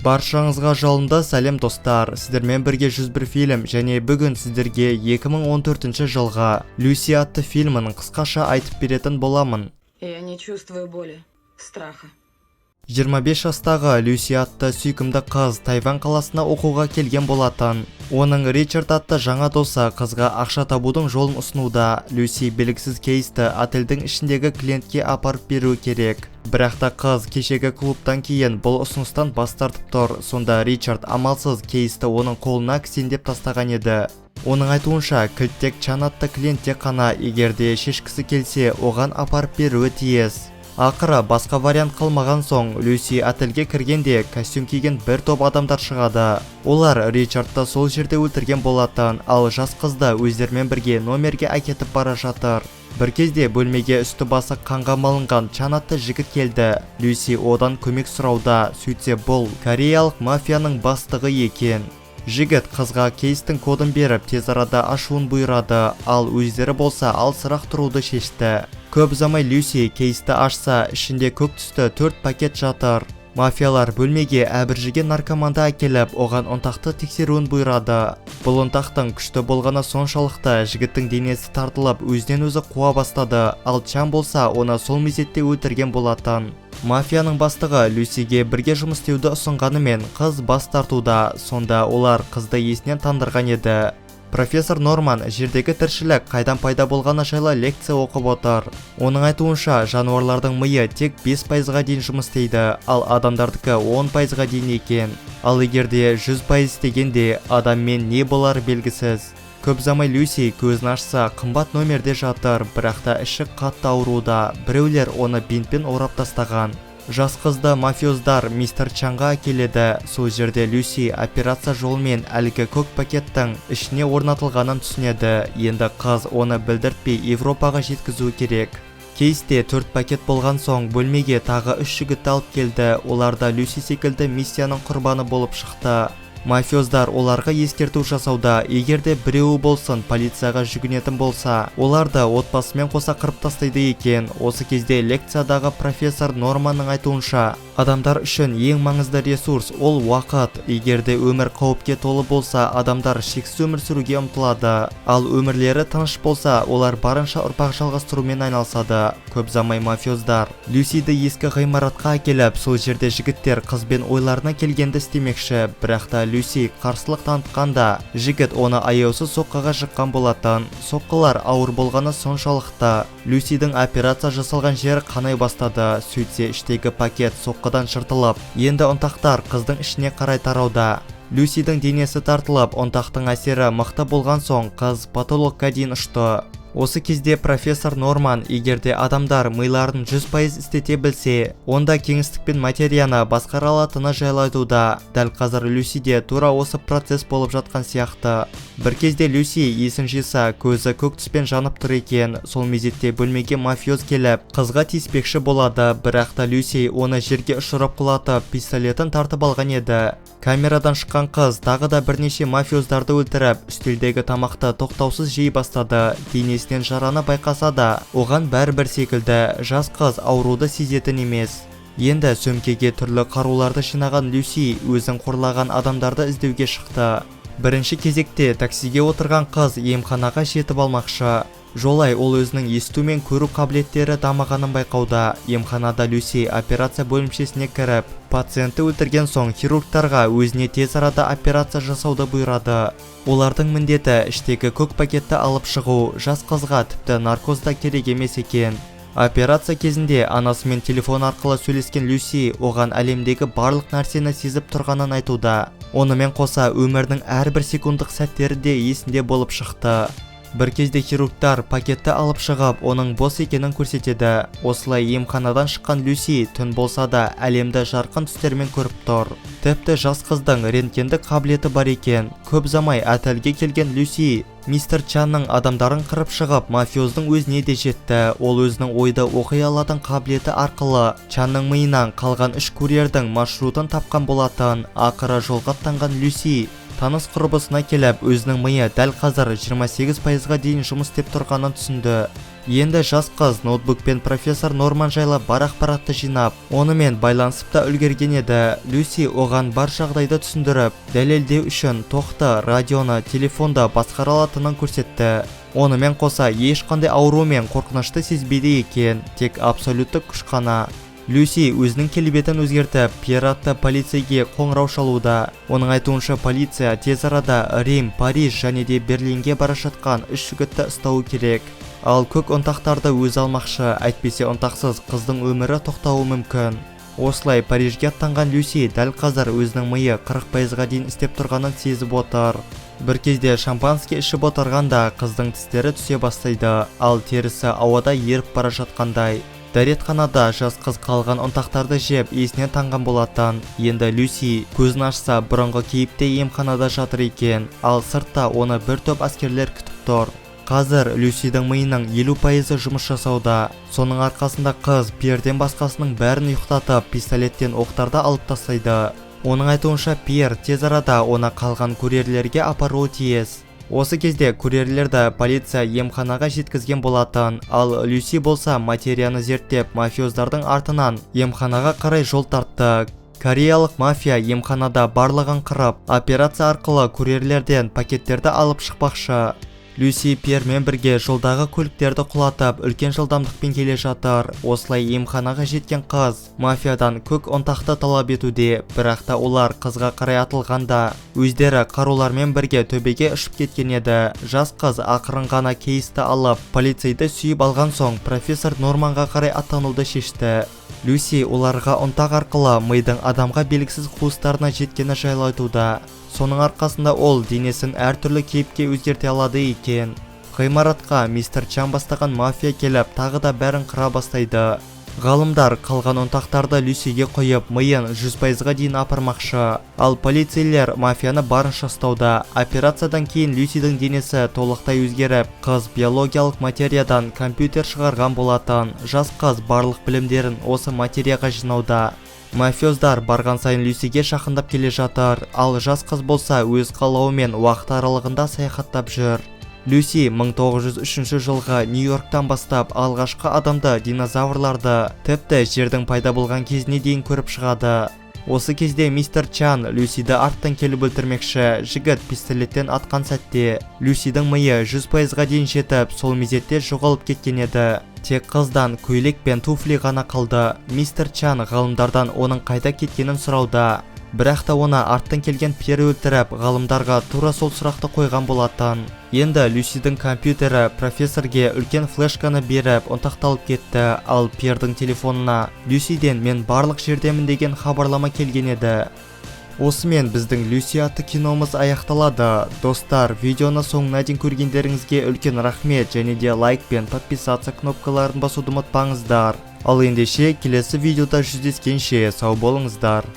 Баршаңызға жалынды сәлем, достар! Сіздермен бірге 101 фильм және бүгін сіздерге 2014 жылғы «Люси» атты фильмін қысқаша айтып беретін боламын. Я не чувствую боли, страха. 25 жастағы Люси атты сүйкімді қыз Тайвань қаласына оқуға келген болатын. Оның Ричард атты жаңа досы қызға ақша табудың жолын ұсынуда. Люси белгісіз кейсті отельдің ішіндегі клиентке апарып беруі керек. Бірақ та қыз кешегі клубтан кейін бұл ұсыныстан бас тартып тұр. Сонда Ричард амалсыз кейсті оның қолына кісендеп тастаған еді. Оның айтуынша, кілт тек Чан атты клиентте қана, егер де шешкісі келсе, оған апарып беруі тиіс. Ақыры басқа вариант қалмаған соң, Люси отельге кіргенде, костюм киген бір топ адамдар шығады. Олар Ричардты сол жерде өлтірген болатын, ал жас қызды өздерімен бірге номерге әкетіп бара жатыр. Бір кезде бөлмеге үсті басы қанға малынған Чан атты жігіт келді. Люси одан көмек сұрауда. Сөйтсе, бұл кореялық мафияның бастығы екен. Жігіт қызға кейстің кодын беріп, тез арада ашуын бұйырады, ал өздері болса алысырақ тұруды шешті. Көп ұзамай Люси кейсті ашса, ішінде көк түсті төрт пакет жатыр. Мафиялар бөлмеге әбіржіген наркоманды әкеліп, оған ұнтақты тексеруін бұйырады. Бұл ұнтақтың күшті болғаны соншалықты, жігіттің денесі тартылып, өзінен өзі қуа бастады, ал Чан болса, оны сол мезетте өлтірген болатын. Мафияның бастығы Люсиге бірге жұмыс істеуді ұсынғанымен, қыз бас тартуда. Сонда олар қызды есінен тандырған еді. Профессор Норман жердегі тіршілік қайдан пайда болғаны жайлы лекция оқып отыр. Оның айтуынша, жануарлардың миы тек 5 пайызға дейін жұмыс істейді, ал адамдардікі 10 пайызға дейін екен. Ал егер де 100% істегенде, адаммен не болары белгісіз. Көп ұзамай Люси көзін ашса, қымбат номерде жатыр, бірақ та іші қатты ауруда. Біреулер оны бинтпен орап тастаған. Жас қызды мафиоздар мистер Чанға әкеледі. Сол жерде Люси операция жолымен әлгі көк пакеттің ішіне орнатылғанын түсінеді. Енді қыз оны білдіртпей Европаға жеткізуі керек. Кейсте төрт пакет болған соң, бөлмеге тағы үш жігітті алып келді. Олар да Люси секілді миссияның құрбаны болып шықты. Мафиоздар оларға ескерту жасауда: егер де біреуі болсын полицияға жүгінетін болса, оларды отбасымен қоса қырып тастайды екен. Осы кезде лекциядағы профессор Норманның айтуынша, адамдар үшін ең маңызды ресурс — ол уақыт. Егер де өмір қауіпке толы болса, адамдар шексіз өмір сүруге ұмтылады, ал өмірлері тыныш болса, олар барынша ұрпақ жалғастырумен айналысады. Көп ұзамай мафиоздар Люсиді ескі ғимаратқа әкеліп, сол жерде жігіттер қызбен ойларына келгенді істемекші. Бірақ та Люси қарсылық танытқанда, жігіт оны аяусыз соққыға жыққан болатын. Соққылар ауыр болғаны соншалықты, Люсидің операция жасалған жері қанай бастады. Сөйтсе, іштегі пакет соққыдан жыртылып, енді ұнтақтар қыздың ішіне қарай тарауда. Люсидің денесі тартылып, ұнтақтың әсері мықты болған соң, қыз потолокқа дейін ұшты. Осы кезде профессор Норман егер де адамдар миларын 100% істете білсе, онда кеңістік пен материяны басқара алатыны жайлы айтуда. Дәл қазір Люсиде тура осы процесс болып жатқан сияқты. Бір кезде Люси есін жиса, көзі көк түспен жанып тұр екен. Сол мезетте бөлмеге мафиоз келіп, қызға тиіспекші болады, бірақ та Люси оны жерге ұшырып құлатып, пистолетін тартып алған еді. Камерадан шыққан қыз тағы да бірнеше мафиоздарды өлтіріп, үстелдегі тамақты тоқтаусыз жей бастады. Денесінен жараны байқаса да, оған бәрібір секілді. Жас қыз ауруды сезетін емес. Енді сөмкеге түрлі қаруларды жинаған Люси өзін қорлаған адамдарды іздеуге шықты. Бірінші кезекте таксиге отырған қыз емханаға жетіп алмақшы. Жолай ол өзінің есту мен көру қабілеттері дамығанын байқауда. Емханада Люси операция бөлімшесіне кіріп, пациентті өлтірген соң, хирургтарға өзіне тез арада операция жасауды бұйырады. Олардың міндеті — іштегі көк пакетті алып шығу. Жас қызға тіпті наркоз да керек емес екен. Операция кезінде анасымен телефон арқылы сөйлескен Люси оған әлемдегі барлық нәрсені сезіп тұрғанын айтуда. Онымен қоса өмірінің әрбір секундтық сәттері де есінде болып шықты. Бір кезде хирургтар пакетті алып шығып, оның бос екенін көрсетеді. Осылай емханадан шыққан Люси түн болса да, әлемді жарқын түстермен көріп тұр. Тіпті жас қыздың рентгендік қабілеті бар екен. Көп ұзамай отельге келген Люси мистер Чанның адамдарын қырып шығып, мафиоздың өзіне де жетті. Ол өзінің ойды оқи алатын қабілеті арқылы Чанның миынан қалған үш курьердің маршрутын тапқан болатын. Ақыры жолға аттанған Люси таныс құрбысына келіп, өзінің миы дәл қазір 28 пайызға дейін жұмыс істеп тұрғанын түсінді. Енді жас қыз ноутбукпен профессор Норман жайлы бар ақпаратты жинап, онымен байланысып та үлгерген еді. Люси оған бар жағдайды түсіндіріп, дәлелдеу үшін тоқты, радионы, телефонды басқара алатынын көрсетті. Онымен қоса ешқандай ауру мен қорқынышты сезбейді екен, тек абсолюттік күш қана. Люси өзінің келбетін өзгертіп, Пьер атты полицейге қоңырау шалуда. Оның айтуынша, полиция тез арада Рим, Париж және де Берлинге бара жатқан үш жігітті ұстауы керек. Ал көк ұнтақтарды өзі алмақшы, әйтпесе ұнтақсыз қыздың өмірі тоқтауы мүмкін. Осылай Парижге аттанған Люси дәл қазір өзінің миы 40%-ға дейін істеп тұрғанын сезіп отыр. Бір кезде шампанский ішіп отырғанда қыздың тістері түсе бастайды, ал терісі ауада еріп бара жатқандай. Дәретханада жас қыз қалған ұнтақтарды жеп, есінен танған болатын. Енді Люси көзін ашса, бұрынғы кейіпте емханада жатыр екен, ал сыртта оны бір топ әскерлер күтіп тұр. Қазір Люсидің миының 50%-ы жұмыс жасауда. Соның арқасында қыз Пьерден басқасының бәрін ұйықтатып, пистолеттен оқтарды алып тастайды. Оның айтуынша, Пьер тез арада оны қалған курьерлерге апаруы тиіс. Осы кезде курьерлерді полиция емханаға жеткізген болатын, ал Люси болса материяны зерттеп, мафиоздардың артынан емханаға қарай жол тартты. Кореялық мафия емханада барлығын қырып, операция арқылы курьерлерден пакеттерді алып шықпақшы. Люси Пьермен бірге жолдағы көліктерді құлатып, үлкен жылдамдықпен келе жатыр. Осылай емханаға жеткен қыз мафиядан көк ұнтақты талап етуде, бірақ та олар қызға қарай атылғанда өздері қарулармен бірге төбеге ұшып кеткен еді. Жас қыз ақырын ғана кейсті алып, полицейді сүйіп алған соң профессор Норманға қарай аттануды шешті. Люси оларға ұнтақ арқылы мидың адамға белгісіз қуыстарына жеткені жайлы айтуда. Соның арқасында ол денесін әртүрлі кейіпке өзгерте алады екен. Ғимаратқа мистер Чан бастаған мафия келіп, тағы да бәрін қыра бастайды. Ғалымдар қалған ұнтақтарды Люсиге құйып, миын 100%-ға дейін апармақшы. Ал полицейлер мафияны барынша ұстауда. Операциядан кейін Люсидің денесі толықтай өзгеріп, қыз биологиялық материядан компьютер шығарған болатын. Жас қыз барлық білімдерін осы материяға жинауда. Мафиоздар барған сайын Люсиге жақындап келе жатыр, ал жас қыз болса өз қалауымен уақыт аралығында саяхаттап жүр. Люси 1903 жылғы Нью-Йорктан бастап алғашқы адамды, динозаврларды, тіпті жердің пайда болған кезіне дейін көріп шығады. Осы кезде мистер Чан Люсиді арттан келіп өлтірмекші. Жігіт пистолеттен атқан сәтте Люсидің миы 100%-ға дейін жетіп, сол мезетте жоғалып кеткен еді. Тек қыздан көйлек пен туфли ғана қалды. Мистер Чан ғалымдардан оның қайда кеткенін сұрауда. Бірақ та оны арттан келген Пьер өлтіріп, ғалымдарға тура сол сұрақты қойған болатын. Енді Люсидің компьютері профессорге үлкен флешканы беріп, ұнтақталып кетті, ал Пьердің телефонына Люсиден мен барлық жердемін деген хабарлама келген еді. Осымен біздің Люси атты киномыз аяқталады. Достар, видеоны соңына дейін көргендеріңізге үлкен рахмет және де лайк пен подписаться кнопкаларын басуды ұмытпаңыздар. Ал ендеше келесі видеода жүздескенше сау болыңыздар.